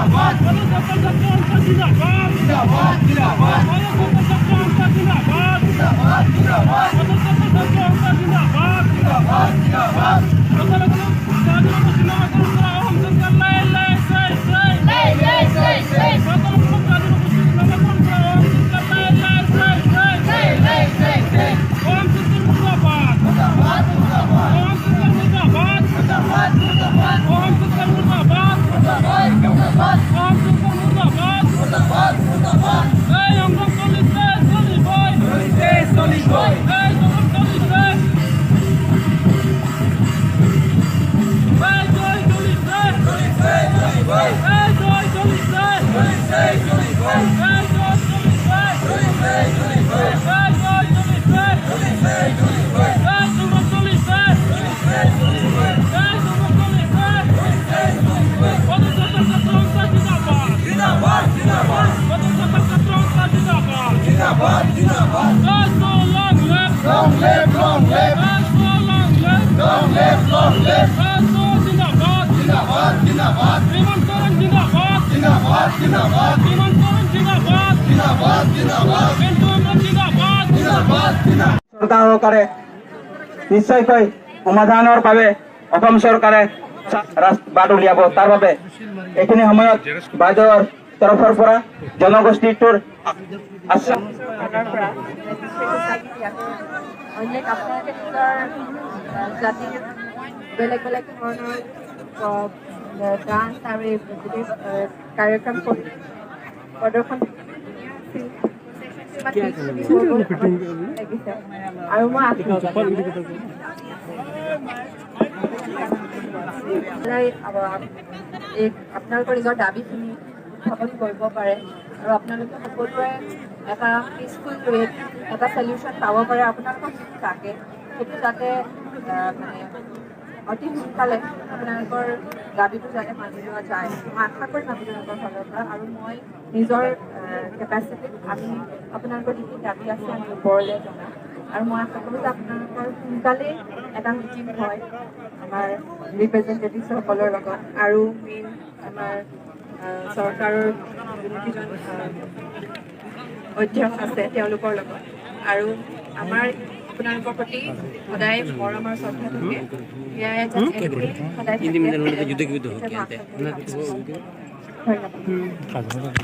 জিন্দাবাদ। জিন্দাবাদ, জিন্দাবাদ, জিন্দাবাদ, জিন্দাবাদ, জিন্দাবাদ, জিন্দাবাদ। Long live, long live, long live, long live। জিন্দাবাদ, জিন্দাবাদ, জিন্দাবাদ, জিন্দাবাদ, জিন্দাবাদ, জিন্দাবাদ, জিন্দাবাদ, জিন্দাবাদ। চৰকাৰে নিশ্চয়কৈ সমাধানৰ বাবে অসম চৰকাৰে বাট উলিয়াব। তাৰ বাবে এইখিনি সময়ত বাইদেউৰ তৰফৰ পৰা জনগোষ্ঠীটোৰ আশ্বাস। চৰকাৰৰ পৰা অনেক আপোনালোকে নিজৰ জাতিৰ বেলেগ বেলেগ ধৰণৰ ডান্স আৰু এই গোটেই কাৰ্যক্ৰম প্ৰদৰ্শন লাগিছে আৰু মই এই আপোনালোকৰ নিজৰ দাবীখিনি উত্থাপন কৰিব পাৰে আৰু আপোনালোকে সকলোৱে এটা পিচফুল ৱেত এটা চলিউশ্যন পাব পাৰে। আপোনালোকক যিটো লাগে সেইটো যাতে মানে অতি সোনকালে আপোনালোকৰ দাবীটো যাতে মানি লোৱা যায়, মই আশা কৰিম আপোনালোকৰ ফালৰ পৰা। আৰু মই নিজৰ কেপাচিটিত আমি আপোনালোকৰ যিখিনি দাবী আছে আমি ওপৰলৈ জনাম আৰু মই আশা কৰোঁ যে আপোনালোকৰ সোনকালেই এটা মিটিং হয় আমাৰ ৰিপ্ৰেজেণ্টেটিভসকলৰ লগত আৰু মেইন আমাৰ চৰকাৰৰ যোনকেইজন অধ্যক্ষ আছে তেওঁলোকৰ লগত। আৰু আমাৰ আপোনালোকৰ প্ৰতি সদায় মৰম আৰু শ্ৰদ্ধা থাকে, সেয়াই সদায় থাকে। ধন্যবাদ।